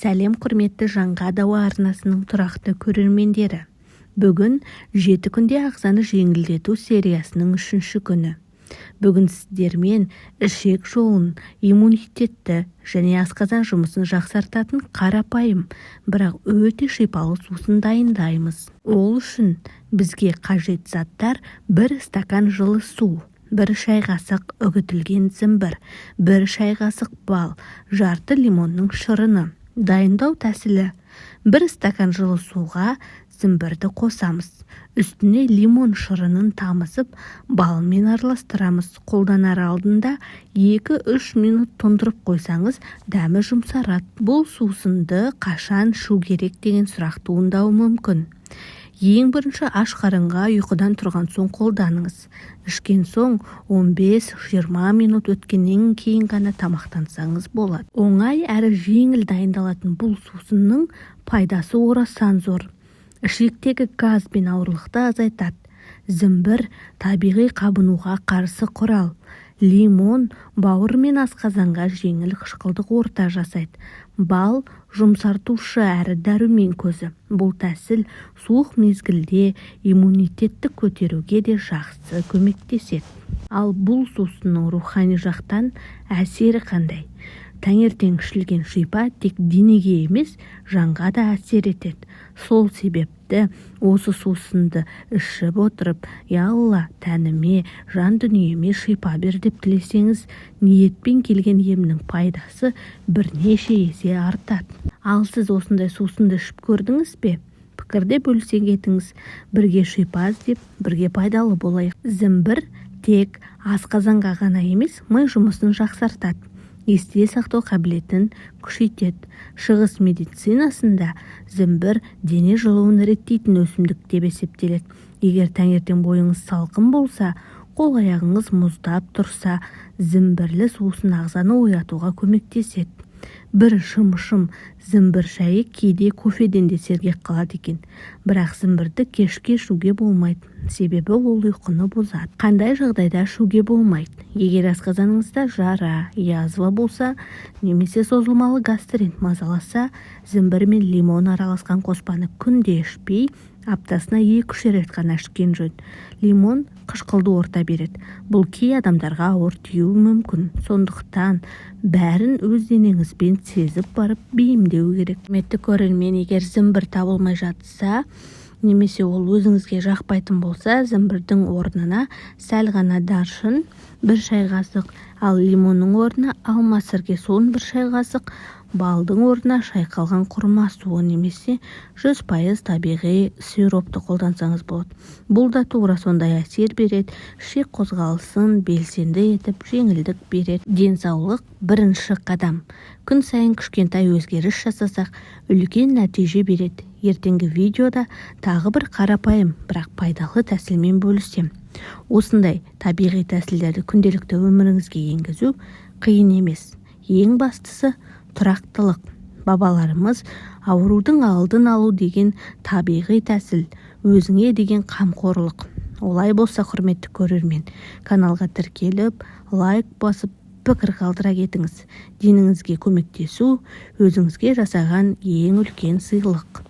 Сәлем, құрметті «Жанға дауа» арнасының тұрақты көрермендері! Бүгін 7 күнде ағзаны жеңілдету сериясының үшінші күні. Бүгін сіздермен ішек жолын, иммунитетті және асқазан жұмысын жақсартатын қарапайым, бірақ өте шипалы сусын дайындаймыз. Ол үшін бізге қажет заттар: 1 стакан жылы су, 1 шай қасық үгітілген зімбір, 1 шай қасық бал, жарты лимонның шырыны. Дайындау тәсілі: 1 стакан жылы суға зімбірді қосамыз, үстіне лимон шырынын тамызып, балмен араластырамыз. Қолданар алдында 2-3 минут тоңдырып қойсаңыз, дәмі жұмсарады. Бұл сусынды қашан ішу керек деген сұрақ туындауы мүмкін. Ең бірінші аш қарынға, ұйқыдан тұрған соң қолданыңыз. Ішкен соң 15-20 минут өткеннен кейін ғана тамақтансаңыз болады. Оңай әрі жеңіл дайындалатын бұл сусынның пайдасы орасан зор: ішектегі газ бен ауырлықты азайтады. Зімбір – табиғи қабынуға қарсы құрал. Лимон бауыр мен асқазанға жеңіл қышқылдық орта жасайды. Бал – жұмсартушы әрі дәрумен көзі. Бұл тәсіл суық мезгілде иммунитетті көтеруге де жақсы көмектеседі. Ал бұл сусынның рухани жақтан әсері қандай? Таңертең ішілген шипа тек денеге емес, жанға да әсер етеді. Сол себепті осы сусынды ішіп отырып, «Я Алла, тәніме, жан дүниеме шипа бер» деп тілесеңіз, ниетпен келген емнің пайдасы бірнеше есе артады. Ал сіз осындай сусынды ішіп көрдіңіз бе? Пікірде бөлісе кетіңіз. Бірге шипа іздеп, бірге пайдалы болайық. Зімбір тек асқазанға ғана емес, ми жұмысын жақсартады, есте сақтау қабілетін күшейтеді. Шығыс медицинасында зімбір дене жылуын реттейтін өсімдік деп есептеледі. Егер таңертең бойыңыз салқын болса, қол-аяғыңыз мұздап тұрса, зімбірлі сусын ағзаны оятуға көмектеседі. Бір шымшым зімбір шайы кейде кофеден де сергек қылады екен. Бірақ зімбірді кешке ішуге болмайды, себебі ол ұйқыны бұзады. Қандай жағдайда ішуге болмайды? Егер асқазаныңызда жара, язва болса немесе созылмалы гастрит мазаласа, зімбір мен лимон араласқан қоспаны күнде ішпей, аптасына 2-3 рет қана ішкен жөн. Лимон қышқылды орта береді, бұл кей адамдарға ауыр тиюі мүмкін. Сондықтан бәрін өз денеңізбен сезіп барып бейімдеу керек. Құрметті көрермен, егер зімбір табылмай жатса немесе ол өзіңізге жақпайтын болса, зімбірдің орнына сәл ғана даршын, 1 шай қасық, ал лимонның орнына алма сірке суын 1 шай қасық, балдың орнына шайқалған құрма суы немесе 100% табиғи сиропты қолдансаңыз болады. Бұл да тура сондай әсер береді: ішек қозғалысын белсенді етіп, жеңілдік береді. Денсаулық – бірінші қадам. Күн сайын кішкентай өзгеріс жасасақ, үлкен нәтиже береді. Ертеңгі видеода тағы бір қарапайым, бірақ пайдалы тәсілмен бөлісемін. Осындай табиғи тәсілдерді күнделікті өміріңізге енгізу қиын емес, ең бастысы – тұрақтылық. Бабаларымыз аурудың алдын алу деген табиғи тәсіл – өзіңе деген қамқорлық. Олай болса, құрметті көрермен, каналға тіркеліп, лайк басып, пікір қалдыра кетіңіз. Деніңізге көмектесу – өзіңізге жасаған ең үлкен сыйлық.